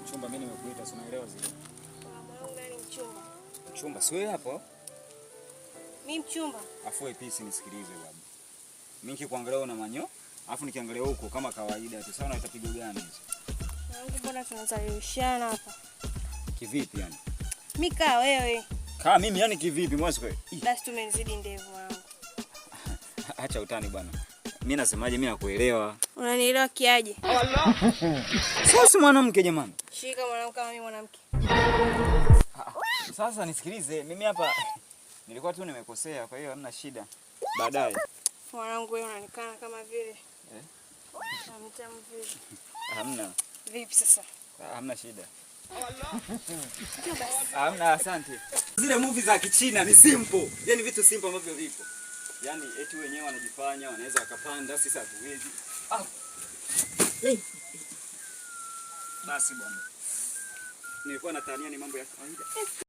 Mchumba, mimi nimekuita, si unaelewa zile. Mwanangu nani mchumba? Mchumba, si wewe hapo? Mimi mchumba. Afu wewe pisi nisikilize baba. Mimi nikikuangalia una manyo, afu nikiangalia huko kama kawaida tu. Sasa unaita pigo gani hizo? Mwanangu, mbona tunazalishana hapa? Kivipi yani? Mimi kaa wewe. Kaa mimi yani kivipi mwezi kwa? Basi tumenizidi ndevu mwanangu. Acha utani bwana. Mimi nasemaje, mimi nakuelewa. Unanielewa kiaje? Sasa mwanamke jamani. Shika mwanangu kama mimi mwanamke. Sasa nisikilize, mimi hapa nilikuwa tu nimekosea, kwa hiyo hamna shida. Baadaye. Mwanangu wewe unanikana kama vile. Eh? Mtamu vile. Hamna. Vipi sasa? Hamna shida. Ndio basi. Hamna, asante. Zile movie za Kichina ni simple. Yaani vitu simple ambavyo vipo. Yaani eti wenyewe wanajifanya wanaweza wakapanda, sisi hatuwezi. Ah. Basi bwana. Nilikuwa natania ni mambo ya kawaida.